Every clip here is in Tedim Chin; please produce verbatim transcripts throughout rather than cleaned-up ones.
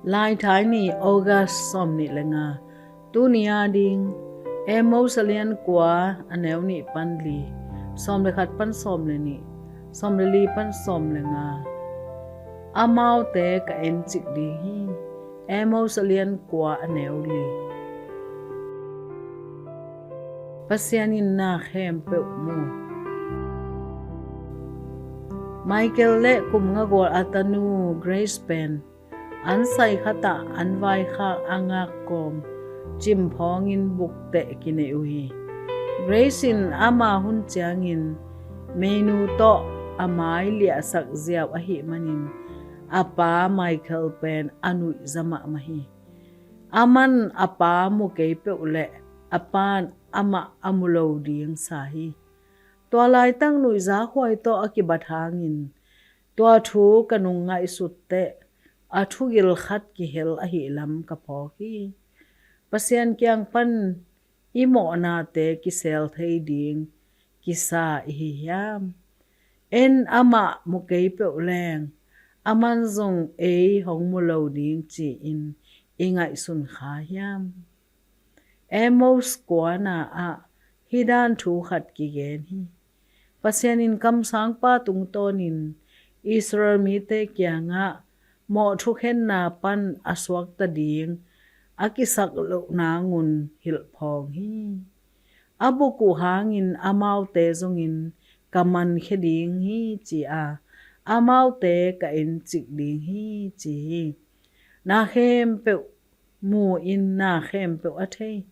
Laithai ni, August sawmnih le nga. Tuni a ding, Amos a lian kua, a neu nih pan li, sawm le khat pan sawm le nih, sawm le li pan sawm le nga. Amaute ka encik ding hi. Amos a lian kua, a neu li. Pasian in na khempeuh mu. Michael le kum nga gual a tanu Grace pen an sai khatah an vaikhak a ngak kawm cimphawngin bukteh kinei uh hi. Grace in ama hun ciangin meinu tawh a mai liahsak ziau ahih manin a pa Michael pen a nuihza mahmah hi. Aman a pa mu kei peuh le a pan amah a mu lo ding sa hi. Tua laitak nuihza huai tawh a kibat hangin tua thu ka nung ngaihsut teh a thugil khat kihel ahih lam ka phawk hi. Pasian kiang pan i mawhnate kisel thei ding kisa i hi hiam? En amah mu kei peuh leng aman zong ei hong mu lo ding ci-in i ngaihsun kha hiam? Amos kuana ah hih dan thu khat kigen hi. Pasian in kamsangpa tungtawnin Israel mite kiangah mawh thukhenna pan a suakta ding a kisak loh nangun hilhphawng hi. A buk uh hangin amaute zongin ka mankhia ding hi ci-a amaute ka encik ding hi ci hi. Na khempeuh mu in na khempeuh a thei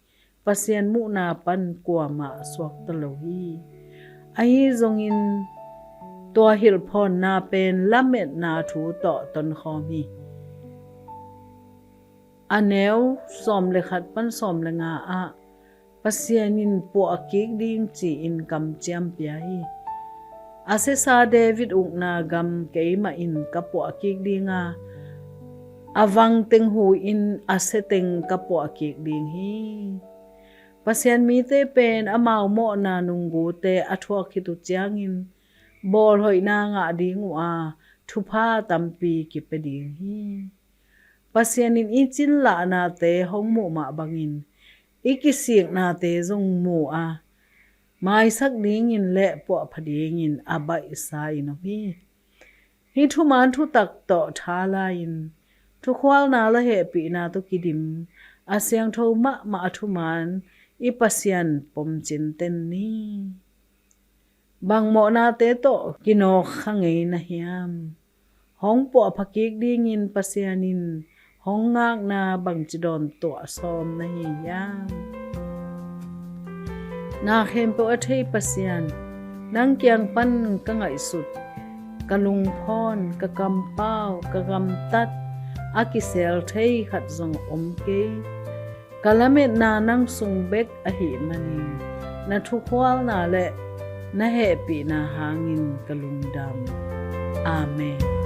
Pasian muhna pan kuamah suakta lo hi. Ahi zongin tua hilhphawnna pen lametna thu tawh tonkhawm hi. A neu sawm le khat pan sawm le nga ah Pasian in puahkik ding ci-in kamciam pia hi. A siasa David ukna gam keimah in ka puahkik dinga a vang teng hu-in a sia teng ka puahkik ding hi. Pasian mite pen amau mawhna nunggute a thuak khit uh ciangin bawlhoihna ngah ding uh a thupha tampi kipia ding hi. Pasian in i cinlahnate hong muh mah bangin i kisiknate zong mu a maisak dingin le puahpha dingin a baihsa in om hi. Hih thuman thutak tawh thala-in thukhualna le hehpihna tawh kidim a siangtho mahmah a thuman i Pasian pomcin ten ni. Bang mawhnate tawh kinawk kha ngei na hiam? Hong puahpha kik dingin Pasian in hong ngakna bangci dawn tuah sawm na hi hiam? Na khempeuh a thei Pasian, nang kiang pan ka ngaihsut, ka lungphawn, ka kampau, ka gamtat a kisel thei khat zong om kei. Ka lametna nang sung bek ahih manin na thukhualna le na hehpihna hangin ka lungdam. Amen.